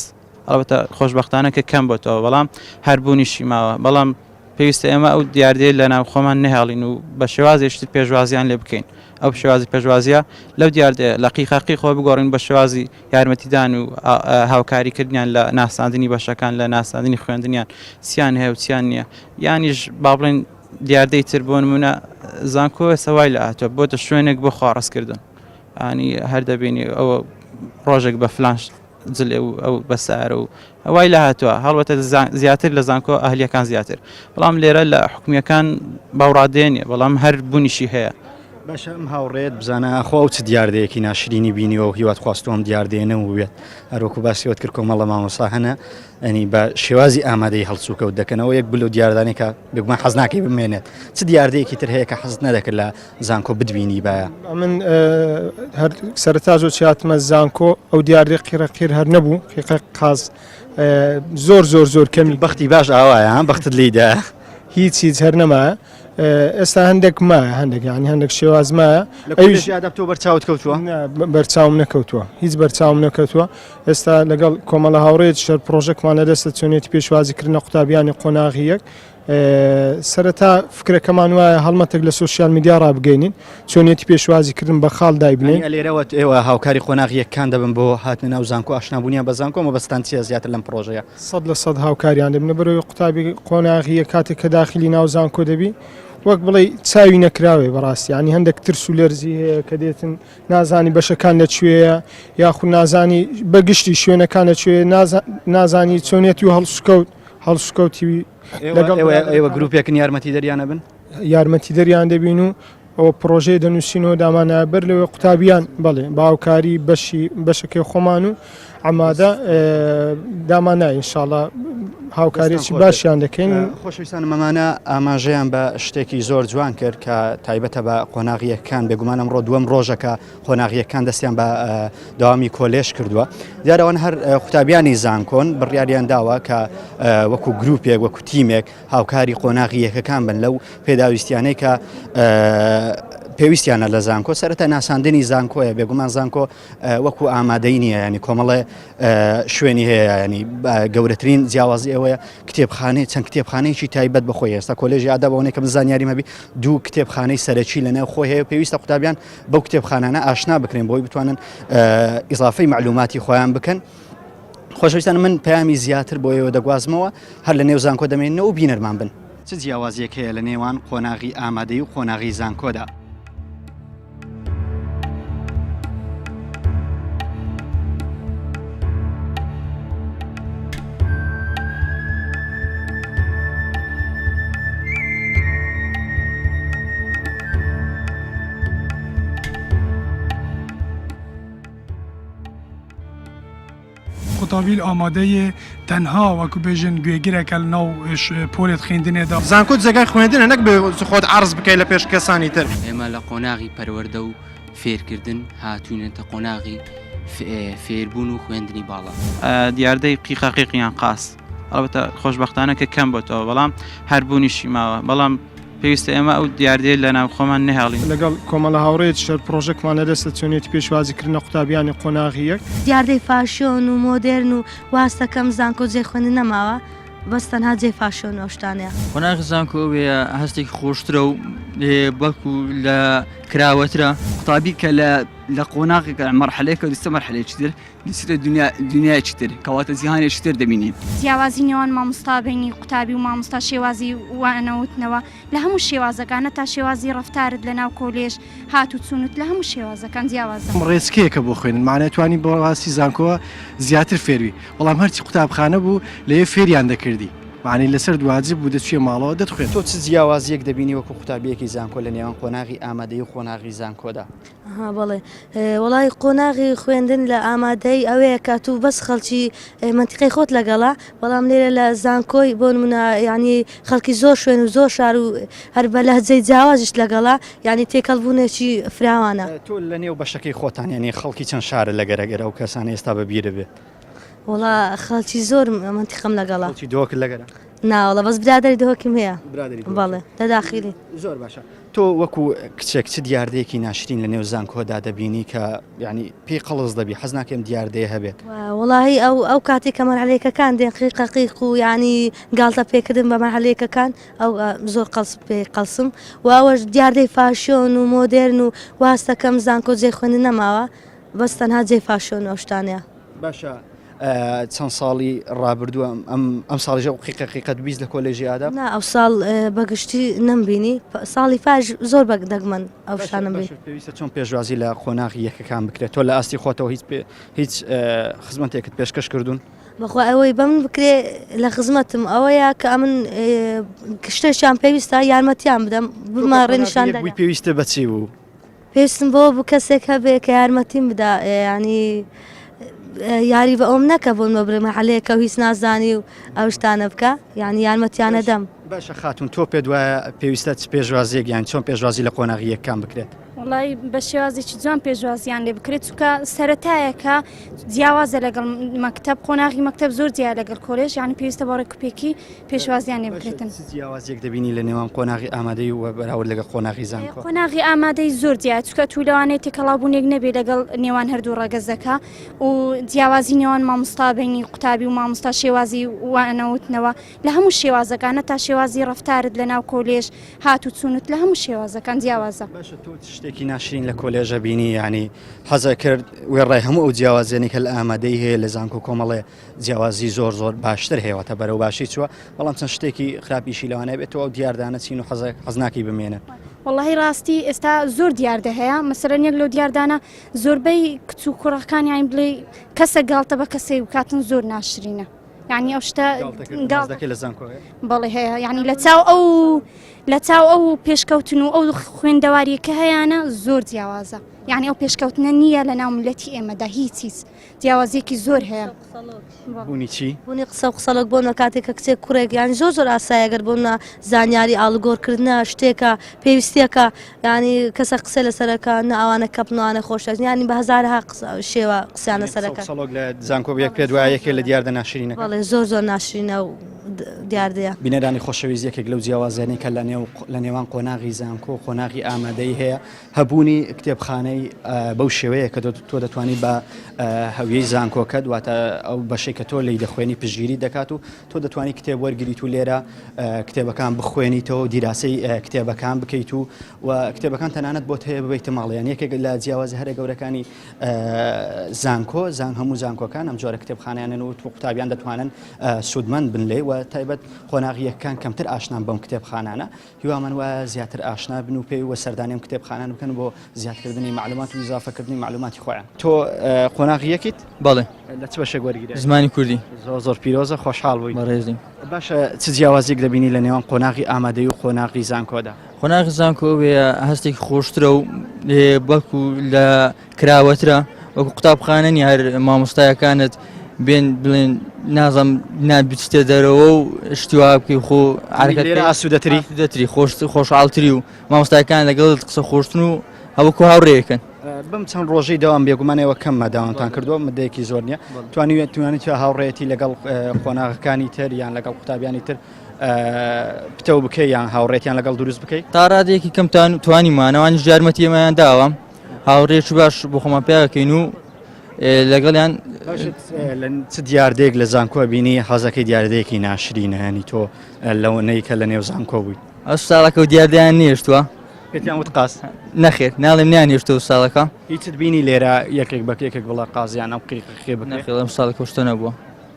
ئەڵبەتە خۆشبەختانە کە کەم بۆتەوە بەڵام هەر بوونیشی ماوە بەڵام پێویستە ئێمە ئەو دیاردەیە لە ناو خۆمان نەهێڵین و بە شێوازێکی تر پێشوازیان لێ بکەین ئەو شێوازی پێشوازیە لەو دیاردەیە لە قیقەقیقەوە بگۆڕین بە شێوازی یارمەتیدان و هاوکاریکردنیان لە ناساندنی بەشەکان لە ناساندنی خوێندنیان چیان هەیە و چیان نییە یانیش با بڵێن دیاردەی تر بۆ نمونە زانکۆ ئێستا وای لە هاتووە بۆتە شوێنێک بۆ خواڕستکردن ئانی هەر دەبینی ئەوە ڕۆژێک بە فلان جلێ و ئەو بەسارە و وای لە هاتووە هەڵبەتە زیاتر لە زانکۆ ئەهلیەکان زیاتر بەڵام لێرە لە حکومیەکان باوڕادێ نیە بەڵام هەر بوونیشی هەیە. باشە ئەم هاوڕێیەت بزانە ئاخۆ ئەو چ دیاردەیەکی ناشرینی بینیوە و هیوات خواستووە ئەم دیاردەیە نەبووبێت هەروەکو باسی ئەوەت کرد کۆمەڵە مامۆستا هەنە ئەنی بە شێوازی ئامادەی هەڵسوکەوت دەکەنەوە یەک بلو دیاردانێک کە بێگومان حەز ناکەی بمێنێت چ دیاردەیەکی تر هەیە کە حەزت نەدەکرد لە زانکۆ بتبینی باە؟ ئەمن هەر سەرەتا زۆر چاتمە زانکۆ ئەو دیاردەی قیڕە قیر هەر نەبوو قیقە قاز زۆر زۆر زۆر کەمی بەختی باش ئاوایە ها بەختت لیدا هیچ هیچ هەر نەمایە ئێستا هەندێک مایە هەندێک یعنی هەندێک شێواز مایە لە کۆلێژی ئاداب تۆ بەرچاوت کەوتووە؟ بەرچاوم نەکەوتووە هیچ بەرچاوم نەکەوتووە ئێستا لەگەڵ کۆمەڵە هاوڕێیەکی شەر پڕۆژەکمان لەدەستە چۆنیەتی پێشوازیکردنە قوتابیانی قۆناغی یەک سەرەتا فکرەکەمان وایە هەڵمەتێک لە سۆشیال میدیا ڕابگەینین چۆنیەتی پێشوازیکردن بە خاڵ دایبنێین. یانی لێرەوە ئێوە هاوکاری قۆناغی یەککان دەبن بۆ هاتنە ناو زانکۆ ئاشنابوونیان بە زانکۆ مەبەستتان چییە زیاتر لەم پڕۆژەیە؟ 100% هاوکاریان دەبین لەبەرئەوەی قوتابی قۆناغی یەک کاتێک کە داخلی ناو زانکۆ دەبی وەک بڵێی چاوی نەکراوێ بەڕاستی یانی هەندێک ترس و لەرزی هەیە کە دێتن نازانی بەشەکان لە کوێیە یاخود نازانی بە گشتی شوێنەکان لە کوێ نازانی چۆنیەتی و هەڵسوکەوت هەڵسوکەوتی لەگەڵ ئێوە گروپێکن یارمەتیدەریان ئەبن؟ یارمەتیدەریان دەبین و ئەوە پڕۆژەیە دەنووسینەوە دامانایە بەر لەوەی قوتابیان بەڵێ بە هاوکاری بەشی بەشەکەی خۆمان و ئامادە دامانای ئینشاڵا هاوکاریی باشیان دەکەین. خۆشەویستانم ئەمانە ئاماژەیان بە شتێکی زۆر جوان کرد کە تایبەتە بە قۆناغییەکان بێگومان ئەمڕۆ دووەم ڕۆژە کە قۆناغییەکان دەستیان بە دەوامی کۆلێژ کردووە دیارەوان هەر قوتابیانی زانکۆن بڕیاریان داوە کە وەکو گروپێک وەکو تیمێک هاوکاری قۆناغی یەکەکان بن لەو پێداویستیانەی کە پێویستیانە لە زانکۆ سەرەتا ناساندنی زانکۆیە بێگومان زانکۆ وەکو ئامادەی نییە ینی کۆمەڵێ شوێنی هەیە ینی گەورەترین جیاوازی ئەوەیە کتێبخانەی چەند کتێبخانەیەکی تایبەت بەخۆی ئێستا کۆلێژی ئاداب ئەوەنەی کە من زانیاریم هەبی دوو کتێبخانەی سەرەکی لە ناو خۆی هەیە پێویستە قوتابیان بەو کتێبخانانە ئاشنا بکرێن بۆی بتوانن ئیزافەی معلوماتی خۆیان بکەن. خۆشەویستان من پەیامی زیاتر بۆ ئێوە دەگوازمەوە هەر لە نێو زانکۆ دەمێنەوە و بینەرمان بن. چ جیاوازیەک هەیە لە نێوان قۆناغی ئامادەی و قۆناغی زانکۆدا؟ قوتابی ئامادەیە تەنها وەکو بێژن گوێگرێکە لە ناو پۆلێت خوێندنێ دا. زانکۆ جێگای خوێندنە نەک بێ خۆت عەرز بکەی لە پێش کەسانی تر. ئێمە لە قۆناغی پەروەردە و فێرکردن هاتووینەتە قۆناغی فێربوون و خوێندنی باڵا. دیاردەی قیقەقیق یان قاس ئەڵبەتە خۆشبەختانە کە کەم بۆتەوە بەڵام هەر بوونیشی ماوە بەڵام پێویستە ئێمە ئەو دیاردەیە لە ناو خۆمان نەهێڵین. لەگەڵ کۆمەڵە هاوڕێیەکی شەر پڕۆژەکمان لەدەستە چۆنیەتی پێشوازی کردنە قوتابیانی قۆناغی یەک. دیاردەی فاشیۆن و مۆدێرن و واستەکەم زانکۆ جێی خوێندن نەماوە بەس تەنها جێی فاشیۆن و ئەو شتانەیە. قۆناغی زانکۆ ئەوەیە هەستێکی خۆشترە و بەڵکو لە کراوەترە. قوتابی کە لە لە قۆناغێکە مەرحەلەیەکە دەچێتە مەرحەلەیەکی تر دەچێتە دنیا دنیایەکی تر کەواتە جیهانێکی تر دەبینی. جیاوازی نێوان مامۆستا بینی قوتابی و مامۆستا شێوازی وانەوتنەوە لە هەموو شێوازەکان هەتا شێوازی ڕەفتارت لە ناو کۆلێژ هات و چوونت لە هەموو شێوازەکان جیاوازە. ڕێچکەیەکە بۆ خوێندن مەعنای توانی بەڕاستی زانکۆ زیاتر فێربی بەڵام هەرچی قوتابخانە بوو لەوێ فێریان دەکردی مەعنی لەسەر واجب بوو دەچویە ماڵەوە دەتخوێند. تۆ چ جیاوازیەک دەبینی وەکو قوتابیەکی زانکۆ لە نێوان قۆناغی ئامادەیی و قۆناغی زانکۆدا؟ ها بەڵێ وەڵای قۆناغی خوێندن لە ئامادەی ئەوەیە کە تو بەس خەڵکی مەنتیقەی خۆت لەگەڵە بەڵام لێرە لە زانکۆی بۆ نمونە یعنی خەڵکی زۆر شوێن و زۆر شار و هەر بە لەهجەی جیاوازیشت لەگەڵە یعنی تێکەڵ بوونێکی فراوانە. تۆ لە نێو بەشەکەی خۆتان یعنی خەڵکی چەند شارە لەگەرە گەر ئەو کەسانە ئێستا بە بیرت بێت؟ وەڵا خەڵکی زۆر مەنتیقەم لەگەڵە. خەڵکی دهۆکت لەگەرە؟ نا وەڵا بەس برادەری دهۆکیم هەیە. برادەری دهۆکی؟ بەڵێ لە داخیلی. زۆر باشە. تۆ وەکو کچێک چ دیاردەیەکی ناشرین لە نێو زانکۆدا دەبینی کە یعنی پێی قەڵس دەبی حەز ناکەم دیاردەیە هەبێت؟ وەڵاهی ئەو ئەو کاتێک کە مەرحەلەیەکەکان دێن قیقە قیق و یعنی گاڵتە پێکردن بە مەرحەلەیەکەکان ئەو زۆر قەڵس پێی قەڵسم و ئەوەش دیاردەی فاشیۆن و مۆدێرن و واستەکەم زانکۆ جێی خوێندن نەماوە بەس تەنها جێی فاشیۆن و ئەو شتانەیە. باشە چەند ساڵی ڕابردوو ئەم ئەم ساڵیش ئەو قیقە قیقەت 20 لە کۆلێژی ئاداب؟ نا ئەو ساڵ بە گشتی نەمبینی ساڵی پاش زۆر بە دەگمەن ئەو شتانەم بینی. باشە پێویستە چۆن پێشوازی لە قۆناغی یەکەکان بکرێت تۆ لە ئاستی خۆتەوە هیچ هیچ خزمەتێکت پێشکەش کردوون؟ بەخوا ئەوەی بەمن بکرێ لە خزمەتم ئەوەیە کە ئەمن شتێکیان پێویستە یارمەتیان بدەم بمە ڕێنیشان بووی پێویستە بەچی بوو؟ پێویستم بەوە بوو کەسێک هەبێ کە یارمەتیم بدا ینی یاری بە ئەوم نەکە بۆن بە برێ مەحلەیەکە و هیچ نازانی و ئەو شتانە بکە یعنی یارمەتیانە دەم. باشە خاتون تۆ پێت وایە پێویستە چ پێشوازیەک یان چۆن پێشوازی لە قۆناغی یەکان بکرێت؟ وڵی بە شێوازێکی جوان پێشوازیان لێ بکرێت چونکە سەتایەکە جیاوازە لەگەڵ مەکتب قۆناغی مەکتب زۆر جیا لەگەڵ کۆلێژ یان پێویستە بە ڕێکوپێکی پێشوازیان لێ بکرێتن. چ جیاوازیەک دەبینی لە نێوان قۆناغی ئامادەی و بەراورد لەگەڵ قۆناغی زانکۆ؟ قۆناغی ئامادەی زۆر جیا چونکە تو لەوانەیە تێکەڵاوبوونێک نەبێ لەگەڵ نێوان هەردوو ڕەگەزەکە و جیاوازی نێوان مامۆستا بینی قوتابی و مامۆستا شێوازی وانەوتنەوە لە هەموو شێوازەکانە تا شێوازی ڕەفتارت لە ناو کۆلێژ هات و چوونت لە هەموو شێوازەکان جیاوازە. باشە تۆ چ شتێکی ناشرین لە کۆلێژە بینی یعنی حەزە کرد وێڕای هەموو ئەو جیاوازیانەی کە لە ئامادەی هەیە لە زانکۆ کۆمەڵێ جیاوازی زۆر زۆر باشتر هەیە واتە بەرەو باشی چووە بەڵام چەند شتێکی خراپیشی لەوانەیە بێت ئەو دیاردانە چین و حەز حەز ناکەی بمێنن. وەڵاهی ڕاستی ئێستا زۆر دیاردە هەیە مەسەلەن یەک لەو دیاردانە زۆربەی کچ و کوڕەکان یان بڵێ کەسە گاڵتە بە کەسێک بکاتن زۆر ناشرینە یعنی ئەو شتە گاڵتەکە لە زانکۆ هەیە؟ بەڵێ هەیە یعنی لە چاو ئەو لە چاو ئەو پێشکەوتن و ئەو خوێندەواریە کە هەیانە زۆر جیاوازە یعنی ئەو پێشکەوتنە نییە لە ناو ملەتی ئێمەدا هیچ هیچ جیاوازیەکی زۆر هەیە. بوونی چی؟ بوونی قسە و قسەڵۆک بۆ نە کاتێک کە کچێک کوڕێک یان زۆر زۆر ئاسایە گەر بۆ نە زانیاری ئاڵوگۆڕکردنە شتێکە پێویستیەکە ینی کەسە قسە لەسەرەکە نە ئەوانە کەپنوانە خۆشە ینی بە هەزارها قسە شێوە قسەیان لەسەرەکە قسەڵۆک لە زانکۆ یەک پێ دوایە یەکێ لە دیاردە ناشرینەکان. بەڵێ زۆر زۆر ناشرینە و دیاردەیە. بینەرانی خۆشەویست یەکێک لەو جیاوازیانەی کە لە نێو لە نێوان قۆناغی زانکۆ و قۆناغی ئامادەیی هەیە هەبوونی کتێبخانەی بەو شێوەیە کە تۆ دەتوانی بە هەویەی زانکۆکەت واتە ئەو بەشەی کە تۆ لی دەخوێنی پشگیری دەکات و تۆ دەتوانی کتێب وەرگریت و لێرە کتێبەکان بخوێنیتەوە و دیراسەی کتێبەکان بکەیت و و کتێبەکان تەنانەت بۆت هەیە ببیتە ماڵیان یەکێک لە جیاوازی هەرە گەورەکانی زانکۆ زان هەموو زانکۆکان ئەم جۆرە کتێبخانیانن و قوتابیان دەتوانن سوودمەند بن لێ و تایبەت قۆناغیەکان کەمتر ئاشنان بەم کتێبخانانە هیوامان وایە زیاتر ئاشنا بن و پێی و سەردانی ئەم کتێبخانانە بکەن بۆ زیادکردنی مەعلومات و ئیزافەکردنی مەعلوماتی خۆیان. تۆ قۆناغی یەکیت؟ بەڵێ. لە چ بەشێک وەرگیرای؟ زمانی کوردی. زۆر زۆر پیرۆزە خۆشحاڵ بووین. بەڕێزی. باشە چ جیاوازیەک دەبینی لە نێوان قۆناغی ئامادەیی و قۆناغی زانکۆدا؟ قۆناغی زانکۆ ئەوەیە هەستێکی خۆشترە و بەڵکو لە کراوەترە وەکو قوتابخانە نیە هەر مامۆستایەکانت بێن بڵێن نازم نا بچتە دەرەوە و شتی وا بکەی خۆ عەرەکەت لێرە ئاسوودەتری ئاسوودەتری خۆش خۆشحاڵتری و مامۆستایەکان لەگەڵت قسە خۆشتن و هەوەکو هاوڕێیەکەن. بەم چەند ڕۆژەی دەوام بێگومان ئێوە کەم ماداوانتان کردووە مدەیەکی زۆر نییە توانیوێت توانیت هاوڕێیەتی لەگەڵ قۆناغەکانی تر یان لەگەڵ قوتابیانی تر پتەو بکەی یان هاوڕێتیان لەگەڵ دروست بکەی؟ تا ڕادەیەکی کەمتان توانیمانە ئەوانیش یارمەتی ئێمەیان داوە هاوڕێکی باش بۆ خۆمان پیاکەین و لەگەڵیان چ دیاردەیەک لە زانکۆ بینی حەزەکەی دیاردەیەکی ناشرینە ینی تۆ لەوەنەی کە لە نێو زانکۆ بووی ئەو ساڵەکە و دیاردەیان نێشتووە پێتیان وت قاز نەخێر ناڵێم نیان هێشتەوە ساڵەکە هیچت بینی لێرە یەکێک بە یەکێک بڵە قازیان ئەم قیقێ بکرێ نەخێر ئەم ساڵەکە شتە نەبووە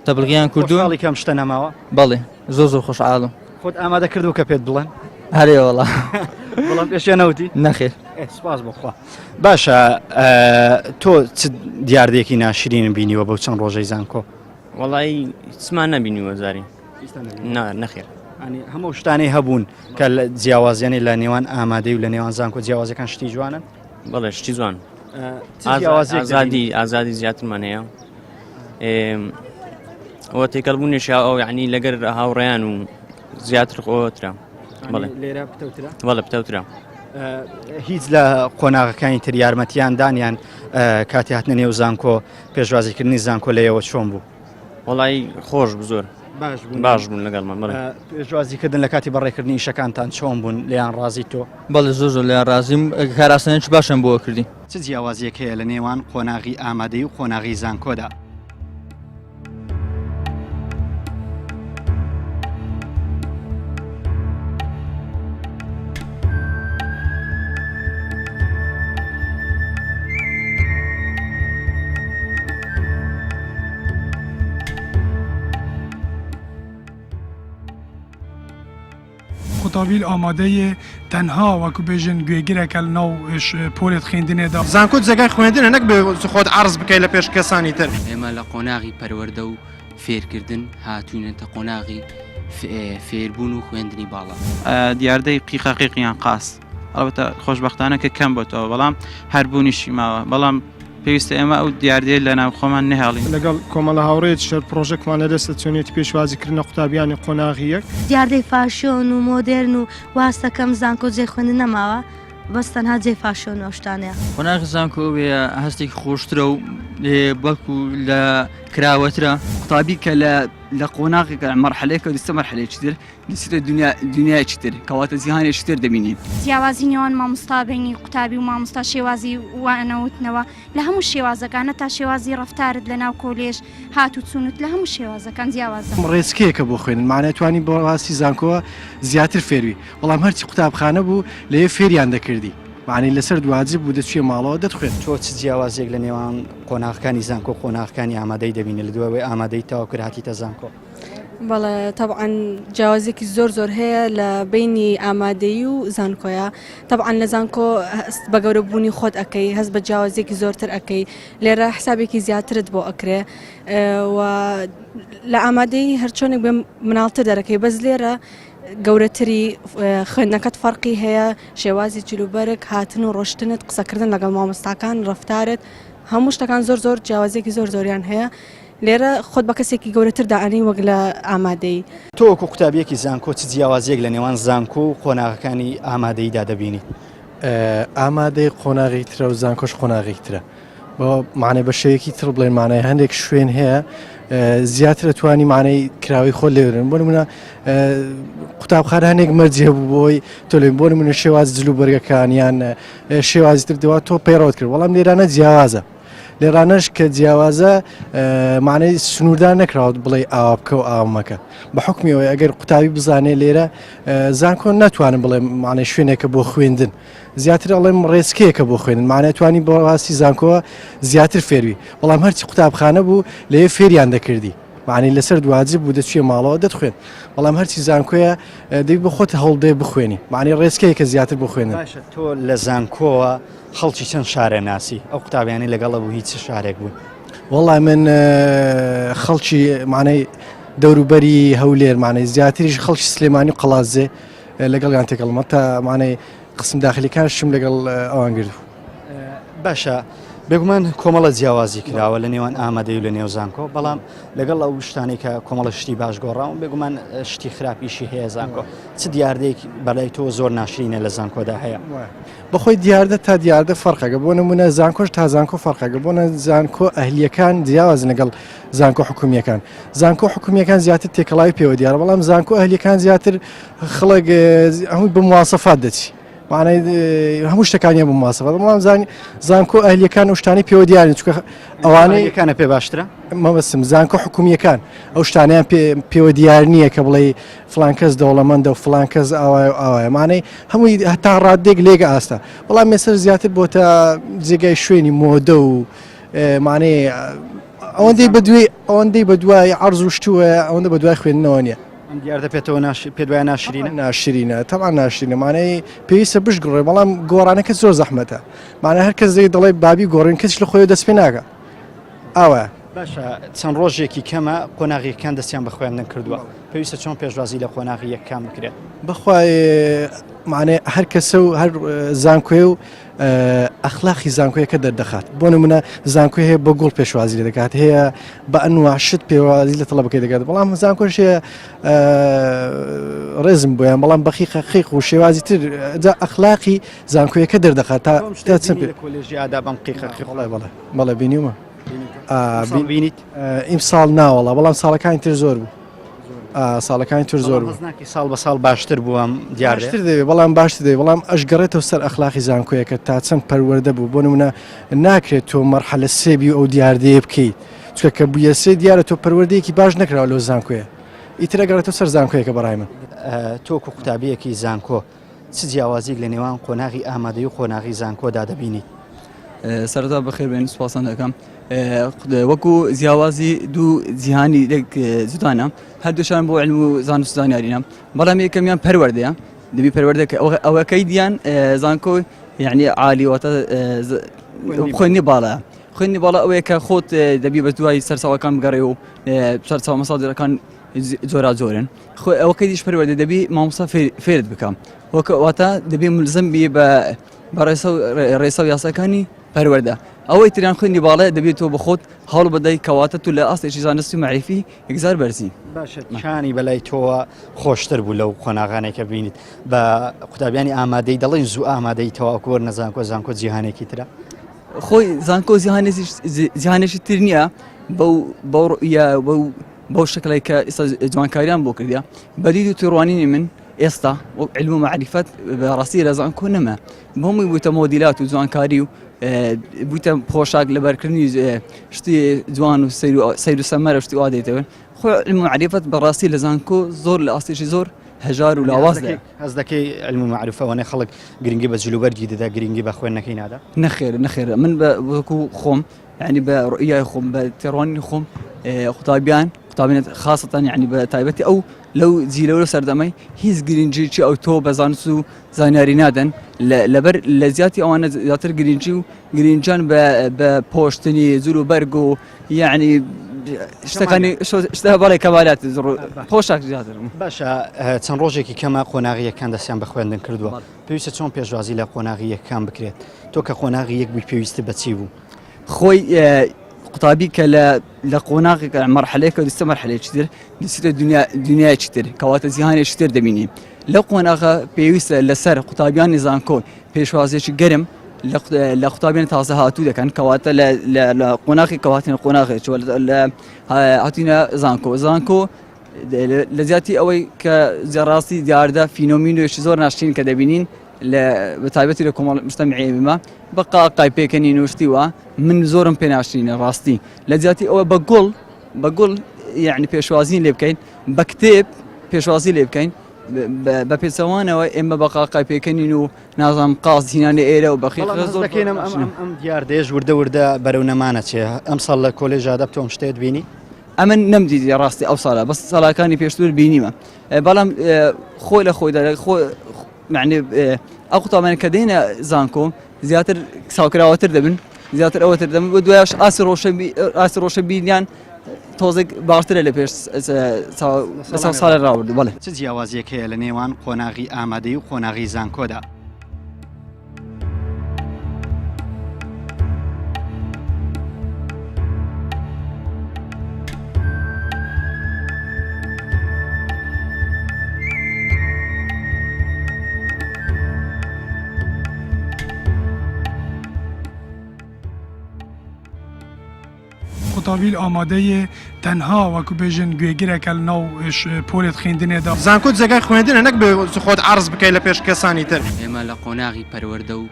تەبلیغیان کردوون خۆشحاڵی کەم شتە نەماوە بەڵێ زۆر زۆر خۆشحاڵم خۆت ئامادە کردو کە پێت بڵێن هەرێ وەڵا بەڵام پێشیان نەوتی نەخێر سپاس بۆخوا باشە تۆ چ دیاردێکی ناشرین بینیوە بەو چەند ڕۆژەی زانکۆ وەڵی چمان نەبینیوە زاری نەخێر هەموو شتانەی هەبوون کە لە جیاوازیانی لە نێوان ئامادەی و لە نێوان زانکۆ جیاوازەکان شتی جوانن بەڵێ شتی جوان ئازادی ئازادی زیاترمان هەیە ئەوە تێکەڵبوونیش ئەو یعنی لەگەر هاوڕێیان و زیاتر خۆترە بەڵێ لێرە پتەوترە بەڵێ پتەوترە هیچ لە قۆناغەکانی تر یارمەتیان دانیان کاتی هاتنە نێو زانکۆ پێشوازیکردنی زانکۆ لەیەوە چۆن بوو؟ وەڵی خۆش بوو زۆر باش بوون باش بوون لەگەڵمان بەڵێ پێشوازیکردن لە کاتی بەڕێکردنی ئیشەکانتان چۆن بوون لێیان ڕازی تۆ؟ بەڵێ زۆر زۆر لێیان ڕازیم کارئاسانیەکی باشیان بۆ کردین. چ جیاوازیەک هەیە لە نێوان قۆناغی ئامادەیی و قۆناغی زانکۆدا؟ قوتابی ئامادەیە تەنها وەکو بێژن گوێگرێکە لە ناو پۆلێت خوێندنێدا. زانکۆ جێگای خوێندنە نەک بێ خۆت عەرز بکەی لە پێش کەسانی تر. ئێمە لە قۆناغی پەروەردە و فێرکردن هاتووینەتە قۆناغی فێربوون و خوێندنی باڵا. دیاردەی قیقەقیق یان قاس ئەڵبەتە خۆشبەختانە کە کەم بۆتەوە بەڵام هەر بوونیشی ماوە بەڵام پێویستە ئێمە ئەو دیاردەیە لە ناو خۆمان نەهێڵین. لەگەڵ کۆمەڵە هاوڕێیەکی شەر پڕۆژەکمان لەدەستە چۆنیەتی پێشوازیکردنە قوتابیانی قۆناغی یەک. دیاردەی فاشیۆن و مۆدێرن و واستەکەم زانکۆ جێی خوێندن نەماوە بەس تەنها جێی فاشیۆن و ئەو شتانەیە. قۆناغی زانکۆ ئەوەیە هەستێکی خۆشترە و بەڵکو لە کراوەترە. قوتابی کە لە لە قۆناغێکە مەرحەلەیەکە دەچێتە مەرحەلەیەکی تر دەچێتە دنیا دنیایەکی تر کەواتە جیهانێکی تر دەبینی. جیاوازی نێوان مامۆستا بینی قوتابی و مامۆستا شێوازی وانەوتنەوە لە هەموو شێوازەکان هەتا شێوازی ڕەفتارت لە ناو کۆلێژ هات و چوونت لە هەموو شێوازەکان جیاوازە. ڕێچکەیەکە بۆ خوێندن مەعنای توانی بەڕاستی زانکۆوە زیاتر فێربی بەڵام هەرچی قوتابخانە بوو لەوێ فێریان دەکردی مەعنی لەسەر واجب بوو دەچویە ماڵەوە دەتخوێند. تۆ چ جیاوازیەک لە نێوان قۆناغەکانی زانکۆ و قۆناغەکانی ئامادەی دەبینی لە دوای ئەوەی ئامادەیت تەواو کرد هاتیتە زانکۆ؟ بەڵێ تەبعەن جیاوازیەکی زۆر زۆر هەیە لە بینی ئامادەیی و زانکۆیە تەبعەن لە زانکۆ هەست بە گەورە بوونی خۆت ئەەکەی هەست بە جیاوازیەکی زۆرتر ئەەکەی لێرە حسابێکی زیاترت بۆ ئەکرێ و لە ئامادەی هەرچۆنێک بێ مناڵتر دەرەکەی بەس لێرە گەورەتری خوێندنەکەت فەرقی هەیە شێوازی جلوبەرگ هاتن و ڕۆشتنت قسەکردن لەگەڵ مامۆستاکان ڕفتارت هەموو شتەکان زۆر زۆر جیاوازیەکی زۆر زۆریان هەیە لێرە خۆت بە کەسێکی گەورەتر دائەنێی وەک لە ئامادەیی. تۆ وەکو قوتابییەکی زانکۆ چ جیاوازییەک لە نێوان زانکۆ و قۆناغەکانی ئامادەییدا دەبینیت؟ ئامادەی قۆناغێکی ترە و زانکۆش قۆناغێکی ترە. بۆ معنی بە شێوەیەکی تر بڵێن معنای هەندێک شوێن هەیە زیاتر توانی معنی کراوی خۆ لێرن بۆ نمونە قوتابخانە هەندێک مەرجی هەبوو بۆی تۆ لێ بۆ نمونە شێواز جل و بەرگەکان یان شێوازی تر دەوا تۆ پەیڕەوت کرد بەڵام لێرانە جیاوازە. لێرانەش کە جیاوازە معنی سنووردار نەکراوە بڵێ ئاوا بکە و ئاوا مەکە بە حکمی ئەوەی ئەگەر قوتابی بزانێ لێرە زانکۆ ناتوانم بڵێ معنی شوێنێکە بۆ خوێندن زیاتر ئەڵێم ڕێچکەیەکە بۆ خوێندن معنی توانی بەڕاستی زانکۆوە زیاتر فێربی بەڵام هەرچی قوتابخانە بوو لەوێ فێریان دەکردی معنی لەسەر واجب بوو دەچویە ماڵەوە دەتخوێن بەڵام هەرچی زانکۆیە دەبی بە خۆت هەوڵدەی بخوێنی معنی ڕێچکەیەکە زیاتر بۆ خوێندن. باشە تۆ لە زانکۆوە خەڵکی چەند شارێ ناسی؟ ئەو قوتابیانەی لەگەڵە بوو هیچ چ شارێک بوون؟ وەڵا من خەڵکی معنی دەوروبەری هەولێر معنی زیاتریش خەڵکی سلێمانی و قەڵادزێ لەگەڵیان تێکەڵمە تا معنی قسم داخلیکانشم لەگەڵ ئەوان گرت بوو. باشە بێگومان کۆمەڵە جیاوازی کراوە لە نێوان ئامادەی و لە نێو زانکۆ بەڵام لەگەڵ ئەو شتانەی کە کۆمەڵە شتی باش گۆڕاون بێگومان شتی خراپیشی هەیە زانکۆ چ دیاردەیەک بەلای تۆ زۆر ناشرینە لە زانکۆدا هەیە؟ بەخۆی دیاردە تا دیاردە فەرقەکە بۆ نمونە زانکۆش تا زانکۆ فەرقەکە بۆ زانکۆ ئەهلیەکان جیاوازن لەگەڵ زانکۆ حکومیەکان زانکۆ حکومیەکان زیاتر تێکەڵاوی پێوە دیارە بەڵام زانکۆ ئەهلیەکان زیاتر خەڵک هەمووی بە مواسەفات دەچی معنای هەموو شتەکانیان بە مواسەفات بەڵام زان زانکۆ ئەهلیەکان ئەو شتانەی پێوە دیارن چونکە ئەوانەی ئەهلیەکانە پێ باشترە مەبەستم زانکۆ حکومیەکان ئەو شتانیان پێوە دیار نییە کە بڵێ فلان کەس دەوڵەمەندە و فلان کەس ئاوایە و ئاوایە مانەی هەمووی هەتا ڕادێک لێک ئاستە بەڵام مێسەر زیاتر بۆتە جێگای شوێنی مۆدە و مانەی ئەوەندەی بەدوی ئەوەندەی بەدوای عرض و شتووە ئەوەندە بەدوای خوێندنەوە نییە. ئەم دیاردە پێتەوە پێت وایە ناشرینە؟ ناشرینە تەبعەن ناشرینە مانەی پێویستە بشگڕێ بەڵام گۆڕانەکە زۆر زەحمەتە مانە هەر کەس دەڵێ بابی گۆڕین کەس لە خۆی دەست پێ ناکە ئاوایە. باشە چەند ڕۆژێکی کەمە قۆناغی یەکان دەستیان بە خوێندن کردووە پێویستە چۆن پێشوازی لە قۆناغی یەکان بکرێت؟ بەخوای معنی هەر کەسە و هەر زانکۆی و ئەخلاقی زانکۆیەکە دەردەخات بۆ نمونە زانکۆی هەیە بە گوڵ پێشوازی لێ دەکات هەیە بە ئەنوا شت پێوازی لە تەڵەبەکەی دەکات بەڵام زانکۆش هەیە ڕێزم بۆیان بەڵام بەخی قیق و شێوازی تر جا ئەخلاقی زانکۆیەکە دەردەخات تا تا چەند پێ کۆلێژی ئاداب ئەم قیقە قیق بەڵێ بەڵێ بەڵێ بینیومە. بینیت؟ ئیمساڵ ناوەڵا بەڵام ساڵەکانی تر زۆر بوو ساڵەکانی تر زۆر بوو ساڵ بە ساڵ باشتر بووم دیارتر دەبێت بەڵام باشتر دەبێت بەڵام ئەشگەڕێتەوە سەر ئەخلاقی زانکۆیەکە تا چەند پەروەردە بوو بۆ نمونە ناکرێت تۆ مەرحەلە سێبی و ئەو دیاردەیە بکەیت چونکە کە بوویە سێ دیارە تۆ پەروەردەیەکی باش نەکراوە لەو زانکۆیە ئیتر ئەگەڕێتەوە سەر زانکۆیەکە بەڕای من. تۆ وەکو قوتابییەکی زانکۆ چ جیاوازییەک لە نێوان قۆناغی ئامادەیی و قۆناغی زانکۆدا دەبینیت؟ سەرەتا بەخێر بێن سوپاستان دەکەم وەکو جیاوازی دوو جیهانی لێک جودانە هەردووشان بۆ علم و زانست و زانیارینە بەڵام یەکەمیان پەروەردەیە دەبی پەروەردە کە ئەوەکەی دیان زانکۆ یعنی عالی واتە خوێندنی باڵا خوێندنی باڵا ئەوەیە کە خۆت دەبی بە دوای سەرچاوەکان بگەڕێ و سەرچاوە مەسادرەکان جۆرا جۆرن خۆ ئەوەکەی دیش پەروەردە دەبی مامۆستا فێرت بکەم وەکە واتە دەبی ملزم بی بە بە ڕێسا و ڕێسا و یاساکانی پەروەردە ئەوەی تریان خوێندی باڵێ دەبێت تۆ بەخۆت هەوڵ بدەیت کەواتە تو لە ئاستێکی زانستی و مەعریفی یەکجار بەرزی. باشە چانی بەلای تۆوە خۆشتر بوو لەو قۆناغانەی کە بینیت بە قوتابیانی ئامادەی دەڵێن زوو ئامادەی تەواو وەرنە زانکۆ زانکۆ جیهانێکی ترە؟ خۆی زانکۆ جیهانێکی تر نییە بەو بەو ڕوئیا بەو بەو شکڵێک کە ئێستا جوانکاریان بۆ کردە بەدید و تێڕوانینی من ئێستا وەک علم و مەعریفەت بەڕاستی لە زانکۆ نەما بۆمی بووتە مۆدیلات و جوانکاری و بووتە پۆشاک لەبەرکردنی شتی جوان و سەیر و سەمەرە شتی وا دێتەوە خۆ علم و مەعریفەت بەڕاستی لە زانکۆ زۆر لە ئاستێکی زۆر هەژار و لاواز دایە. هەست دەکەی علم و مەعریفە وەنێ خەڵک گرنگی بە جلوبەرگی دەدا گرنگی بە خوێندنەکەی نادا؟ نەخێر نەخێر من بە وەکو خۆم یعنی بە ڕوئیای خۆم بە تێڕوانینی خۆم قوتابیان قوتابیان خاصەتەن یعنی بە تایبەتی ئەو لەو جیلە و لەو سەردەمەی هیچ گرنگیی ئەو تۆ بە زانست و زانیاری نادەن لەبەر لە زیاتی ئەوانە زیاتر گرنگی و گرنگیان بە پۆشتنی جل و بەرگ و یعنی شتەکانی شتە بەڵێ کەمالات پۆشاک زیاتر باشە چەند ڕۆژێکی کەمە قۆناغی یەکان دەستیان بە خوێندن کردووە پێویستە چۆن پێشوازی لە قۆناغی یەکان بکرێت تۆ کە قۆناغی یەک بووی پێویستت بە چی بوو؟ خۆی قوتابی کە لە لە قۆناغێکە مەرحەلەیەکە دەچێتە مەرحەلەیەکی تر دەچێتە دنیا دنیایەکی تر کەواتە جیهانێکی تر دەبینی لەو قۆناغە پێویستە لەسەر قوتابیانی زانکۆ پێشوازێکی گەرم لە قوتابیان تازە هاتوو دەکەن کەواتە لە قۆناغی کەواتنە قۆناغێک لە هاتینە زانکۆ زانکۆ لە جیاتی ئەوەی کە ڕاستی دیاردە فینۆمینۆیەکی زۆر ناشرین کە دەبینین لە بەتایبەتی لە کۆمەڵ مجتەمعی ئێمە بە قاقای پێکەنین و شتی وا من زۆرم پێ ناشرینە ڕاستی لە جیاتی ئەوە بە گوڵ بە گوڵ یعنی پێشوازی لێ بکەین بە کتێب پێشوازی لێ بکەین بە پێچەوانەوە ئێمە بە قاقای پێکەنین و نازانم قاز هینانە ئێرە و بەخی زۆر ئەم ئەم دیاردەیەش وردە وردە بەرەو نەمانەچێ ئەمساڵ لە کۆلێژ ئاداب تۆ ئەم شتەیەت بینی؟ ئەمن نەمدیدی ڕاستی ئەو ساڵە بەس ساڵەکانی پێشتر بینیمە بەڵام خۆی لە خۆیدا خۆ معنی ئەو قوتابیانە کە دێنە زانکۆ زیاتر ساوکراوەتر دەبن زیاتر ئەوەتر دەبن بۆ دوایش ئاسی ڕۆشە ئاسی ڕۆشە بینیان تۆزێک باشترە لە پێش ساڵی ڕابردوو بەڵێ چ جیاوازیەک هەیە لە نێوان قۆناغی ئامادەی و قۆناغی زانکۆدا؟ قوتابی ئامادەیە تەنها وەکو بێژن گوێگرێکە لە ناو پۆلێت خوێندنێ دا. زانکۆ جێگای خوێندنە نەک بێ خۆت عەرز بکەی لە پێش کەسانی تر. ئێمە لە قۆناغی پەروەردە و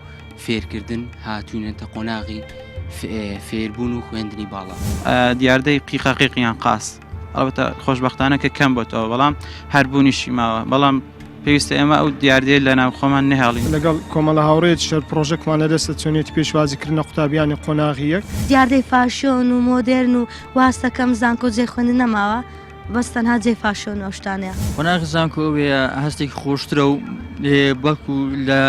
فێرکردن هاتووینەتە قۆناغی فێربوون و خوێندنی باڵا. دیاردەی قیقەقیق یان قاس ئەڵبەتە خۆشبەختانە کە کەم بۆتەوە بەڵام هەر بوونیشی ماوە بەڵام پێویستە ئێمە ئەو دیاردەیە لە ناو خۆمان نەهێڵین. لەگەڵ کۆمەڵە هاوڕێیەکی شەر پڕۆژەکمان لەدەستە چۆنیەتی پێشوازی کردنە قوتابیانی قۆناغی یەک. دیاردەی فاشۆن و مۆدێرن و واستەکەم زانکۆ جێی خوێندن نەماوە بەس تەنها جێی فاشۆن و ئەو شتانەیە. قۆناغی زانکۆ ئەوەیە هەستێکی خۆشترە و بەڵکو لە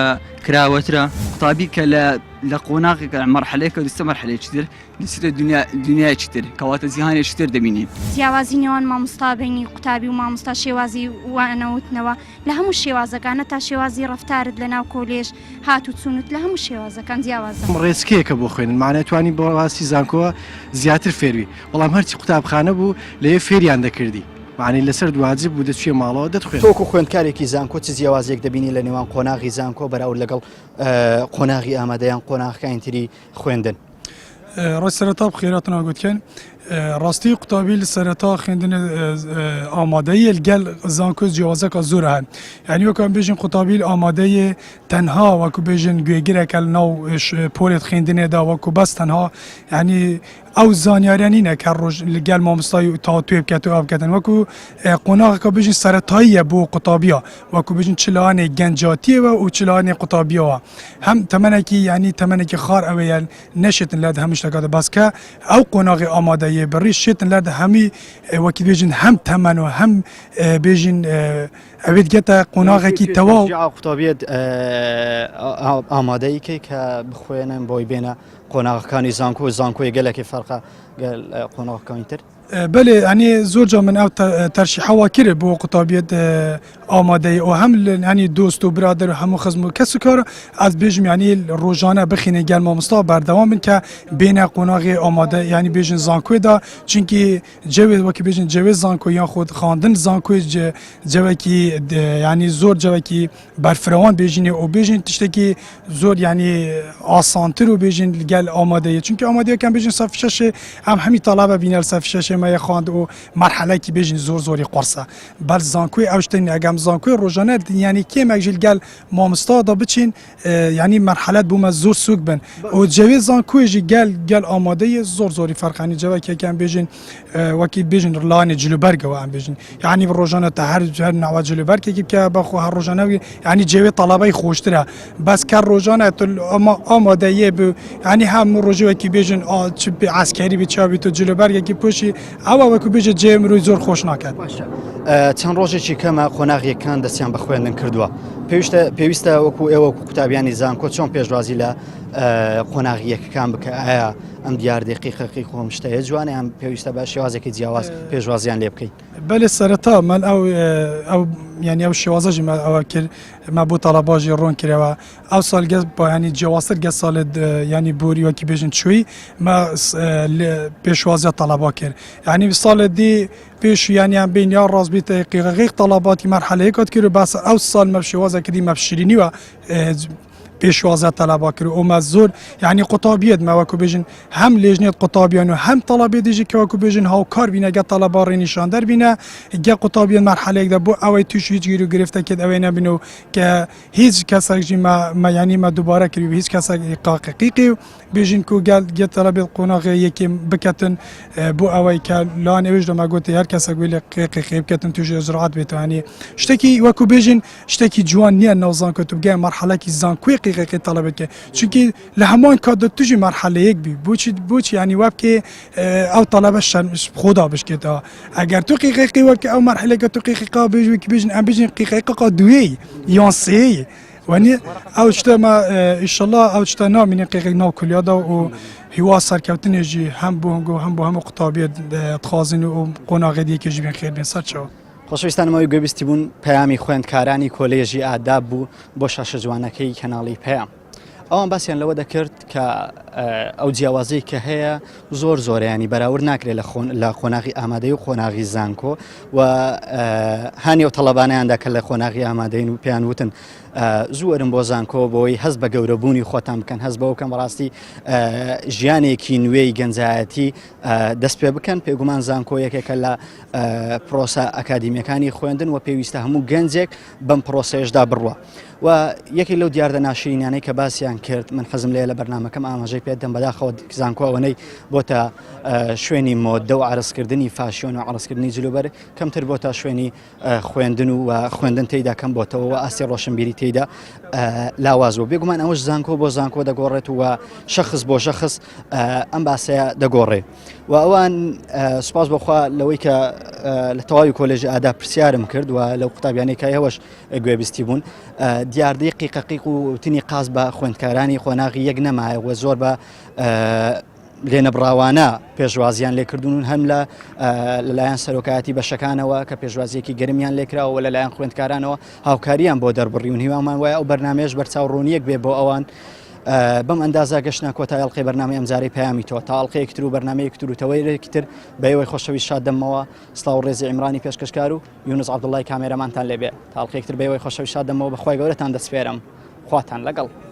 کراوەترە. قوتابی کە لە لە قۆناغێکە مەرحەلەیەکە دەچێتە مەرحەلەیەکی تر دەچێتە دنیا دنیایەکی تر کەواتە جیهانێکی تر دەبینی. جیاوازی نێوان مامۆستا بینی قوتابی و مامۆستا شێوازی وانەوتنەوە لە هەموو شێوازەکان هەتا شێوازی ڕەفتارت لە ناو کۆلێژ هات و چوونت لە هەموو شێوازەکان جیاوازە. ڕێچکەیەکە بۆ خوێندن مەعنای توانی بە ڕاستی زانکۆوە زیاتر فێربی بەڵام هەرچی قوتابخانە بوو لەوێ فێریان دەکردی مەعنی لەسەرت واجب بوو دەچویە ماڵەوە دەتخوێند. تۆ وەکو خوێندکارێکی زانکۆ چ جیاوازیەک دەبینی لە نێوان قۆناغی زانکۆ بەراورد لەگەڵ قۆناغی ئامادە یان قۆناغەکانی تری خوێندن؟ ڕاست سەرەتا بخێراتنا گوتکەن ڕاستی قوتابی لە سەرەتا خوێندن ئامادەیە گەل زانکۆ جیاوازەکە زۆر هەن یعنی وەکان بێژین قوتابی ئامادەیە تەنها وەکو بێژن گوێگرێکە لە ناو پۆلێت خوێندنێدا وەکو بەس تەنها یعنی ئەو زانیاریە نینە کە ڕۆژ لەگەل مامۆستای و تاوتوێ بکات و ئەو بکەن وەکو قۆناغەکە بژین سەرەتاییە بۆ قوتابیە وەکو بژین چ لایەنێک گەنجاتیەوە و چ لایەنێک قوتابیەوە هەم تەمەنێکی یعنی تەمەنێکی خار ئەوەیە نەشێتن لە هەموو شتەکە بەس کە ئەو قۆناغی ئامادەیە بڕی شێتن لە هەمی وەکی بێژین هەم تەمەن و هەم بێژین ئەوێت گەتە قۆناغێکی تەواو. قوتابیت ئامادەی کەی کە بخوێنن بۆی بێنە قۆناغەکانی زانکۆ زانکۆی گەلێکی فەرقە گەل قۆناغەکانی تر. بەێ ئەنی زۆر جا من ئەو تەرشیحەوە کرد بۆ قوتابیت ئامادەی و هەم ینی دۆست و برادر و هەموو خزم و کەس و کار ئەس بێژم ینی ڕۆژانە بخینە گەل مامۆستا بەردەوام بن کە بێنە قۆناغی ئامادە ینی بێژن زانکۆێدا چونکی جەوێ وەکی بێژن جەوێ زانکۆ یان خۆ خواندن زانکۆی جەوەکی ینی زۆر جەوەکی بەرفرەوان بێژینێ و بێژین تشتێکی زۆر ینی ئاسانتر و بێژین گەل ئامادەیە چونکە ئامادەیەکان بێژین سەف شەشێ ئەم هەمی تەڵابە بینەر سەف شەشێ مەیە خواند و مەرحەلەکی بێژین زۆر زۆری قورسە بەر زانکۆی ئەو شتێن ئەگەم زانکۆی ڕۆژانە ینی کێمێک ژیل گەل مامۆستا دا بچین ینی مەرحەلەت بوومە زۆر سوک بن و جەوێ زانکۆیژی گەل گەل ئامادەیە زۆر زۆری فەرقانی جەوەکێکیان بێژین وەکی بێژن ڕلانی جلوبەرگەوە ئەم بێژن یعنی ڕۆژانە تا هەر هەر ناوە جلوبەرگێکی بکە بەخۆ هەر ڕۆژانە یعنی جێوێ تەڵابەی خۆشترە بەس کە ڕۆژانە ئامادەیە بوو یعنی هەموو ڕۆژەوەکی بێژن چ عسکەری بێ چاوی تۆ جلوبەرگێکی پۆشی ئەوە وەکو بێژە جێ مرۆی زۆر خۆش ناکات. چەند ڕۆژێکی کەمە قۆناغیەکان دەستیان بە خوێندن کردووە پێویستە پێویستە وەکو ئێوە وەکو قوتابیانی زانکۆ چۆن پێشوازی لە قۆناغی یەکەکان بکە ئایا ئەم دیاردەی قیقەقی خۆم شتەیە جوانە یان پێویستە بە شێوازێکی جیاواز پێشوازیان لێ بکەین؟ بەلێ سەرەتا من ئەو ئەو یعنی ئەو شێوازەژی مە ئەوە کرد مە بۆ تەڵەباژی ڕۆن کرەوە ئەو ساڵ گەس با ینی جیاوازتر گەس ساڵێ ینی بۆری وەکی بێژن چووی مە پێشوازە تەڵەبا کرد ینی ساڵێ دی پێش یانیان بین یا ڕاست بیت قیغەغیق تەڵەباتی مەرحەلەیەکات کرد و باسە ئەو ساڵ مە شێوازە کردی مە شیرینی وە پێشوازە تەلەبا کرد و مە زۆر یعنی قوتابیت مە وەکو بێژن هەم لێژنێت قوتابیان و هەم تەڵەبێ دیژی کە وەکو بێژن هاوکار بینە گە تەڵەبا ڕێنیشاندەر بینە گە قوتابیان مەرحەلەیەکدا بۆ ئەوەی تووش هیچ گیر و گرفتەکێت ئەوەی نەبن و کە هیچ کەسێک مە مە یعنی مە دووبارە کردی هیچ کەسێک قاقیقی و بێژین کو گەل گە تەلەبێت قۆناغێ یەکێ بکەتن بۆ ئەوەی کە لان ئەوێش دەما گوتی هەر کەسێک وی لە قیقی بکەتن تووش ئەجرات بێتوانی شتێکی وەکو بێژین شتێکی جوان نییە ناو زانکۆ تو بگەیە مەرحەلەکی زانکۆی قیقیقی تەڵەبێت کە چونکی لە هەمان کاتدا توژی مەرحەلەیەک بی بۆچی بۆچی ینی وا بکێ ئەو تەڵەبە شەرم خۆدا بشکێتەوە ئەگەر تو قیقیقی وەک ئەو مەرحەلەکە تو قیقیقا بێژ بێژن ئەم بژین قیقیقا دوێی یان سێی وەنی ئەو شتە مە ئیشەڵا ئەو شتە نامینێ قیقیق ناو کولیادا و هیوا سەرکەوتنێژی هەم بۆ هەنگۆ هەم بۆ هەموو قوتابیە دخوازین و قۆناغێ دیکەژی بێن خێر بێن سەرچاوە. خۆشەویستانم ئەوەی گوێبیستی بوون پەیامی خوێندکارانی کۆلێژی ئاداب بوو بۆ شاشە جوانەکەی کەناڵی پەیام. ئەوان باسیان لەوە دەکرد کە ئەو جیاوازی کە هەیە زۆر زۆریانی بەراورد ناکرێت لە قۆناغی ئامادەی و قۆناغی زانکۆ و هانی و تەڵەبانیاندا کە لە قۆناغی ئامادەین و پێیان وتن زوەرم بۆ زانکۆ بۆی هەست بە گەورەبوونی خۆتان بکەن هەست بەوە بکەن بەڕاستی ژیانێکی نوێی گەنجایەتی دەست پێ بکەن پێگومان زانکۆ یەکێکە لە پرۆسە ئەکادیمیەکانی خوێندن و پێویستە هەموو گەنجێک بەم پرۆسەیەشدا بڕوا و یەکێک لەو دیاردە ناشرینانەی کە باسیان کرد من حەزم لێ لە بەرنمەکەم ئاماژەی پێ دەم بەداخەوە زانکۆ ئەوەنەی بۆتە شوێنی مۆدە و عرضکردنی فاشیۆن و عرضکردنی جلوبەر کەمتر بۆتە شوێنی خوێندن و خوێندن تێیدا کەم بۆتەوە و ئاستی ڕۆشنبیری تێیدا لاواز بوو بێگومان ئەوەش زانکۆ بۆ زانکۆ دەگۆڕێت و شخص بۆ شخص ئەم باسەیە دەگۆڕێ و ئەوان سوپاس بۆخوا لەوەی کە لە تەواوی کۆلێژی ئادا پرسیارم کرد و لەو قوتابیانەی کە ئێوەش گوێبیستی بوون دیاردەی قیقەقیق و وتنی قاز بە خوێندکارانی قۆناغی یەک نەمایە و زۆر بە لێنەبڕاوانە پێشوازیان لێکردون و هەم لە لەلایەن سەرۆکایەتی بەشەکانەوە کە پێشوازیەکی گەرمیان لێکراوە و لەلایەن خوێندکارانەوە هاوکاریان بۆ دەربڕیون هیوامان وایە ئەو بەرنمەیەش بەرچاو ڕوونیەک بێ بۆ ئەوان بەم ئەندازە گەشتە کۆتای ئەڵقەی بەرنامەی ئەمجارەی پەیامی تۆ تا ئەڵقەیەکی تر و بەرنامەیەکی تر و تەوەرێکی تر بە ئێوەی خۆشەویست شاد دەمەوە سڵاو و ڕێزی عیمرانی پێشکەشکار و یونس عەبدوڵای کامێرەمانتان لێبێ تا ئەڵقەیەکی تر بە ئێوەی خۆشەویست شاد دەمەوە بەخوای گەورەتان دەسپێرم خواتان لەگەڵ.